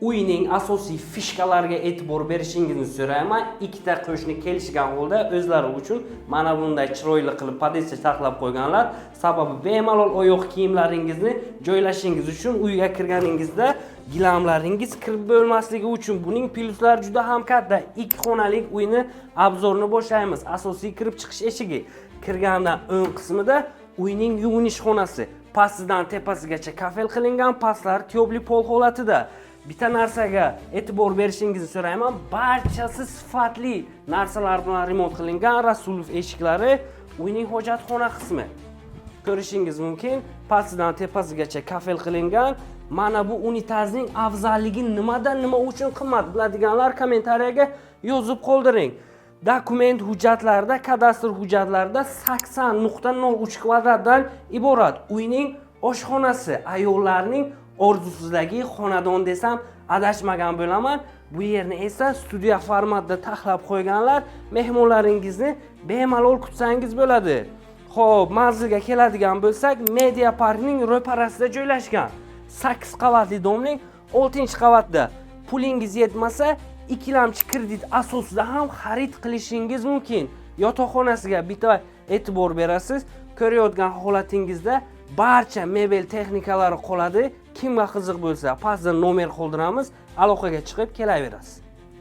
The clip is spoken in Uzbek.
Uyning asosiy фишка lariga e'tibor berishingizni so'rayman. Ikkita qo'shni kelishgan holda o'zlari uchun mana bunday chiroyli qilib podesta taxlab qo'yganlar. Sababi bemalol oyoq kiyimlaringizni joylashingiz uchun, uyga kirganingizda gilamlaringiz kirib bo'lmasligi uchun. Buning plyuslari juda ham katta. Ikki xonalik uyni обзор ni boshlaymiz. Asosiy kirib chiqish eshigi. Kirgandan o'ng qismida uyning yuvinish xonasi. Pastidan tepasigacha kafel qilingan, pastlari тёплый пол holatida. Bitta narsaga e'tibor berishingizni so'rayman. Barchasi sifatli narsalar bilan remont qilingan. Rasulov eshiklari, uyning hojatxona qismi. Ko'rishingiz mumkin, pastidan tepasigacha kafel qilingan. Mana bu unitazning afzalligi nimada, nima uchun qimmat, biladiganlar kommentariyaga yozib qoldiring. Dokument hujjatlarida, kadastr hujjatlarida 80.03 kvadratdan iborat. Uyning oshxonasi ayollarning orzusidagi xonadon desam, adashmagan bo'laman. Bu yerni esa studiya formatda taxlab qo'yganlar. Mehmonlaringizni bemalol kutsangiz bo'ladi. Xo'p, manzilga keladigan bo'lsak, Media Parkning ro'parasida joylashgan. 8 qavatli дом ning 6-qavatida. Pulingiz yetmasa, ikkilamchi kredit asosida ham xarid qilishingiz mumkin. Yotoqxonasiga bitta e'tibor berasiz. Ko'rayotgan holatingizda barcha mebel texnikalari qoladi. Kimga qiziq bo'lsa, pastda nomer qoldiramiz, aloqaga chiqib kelaverasiz.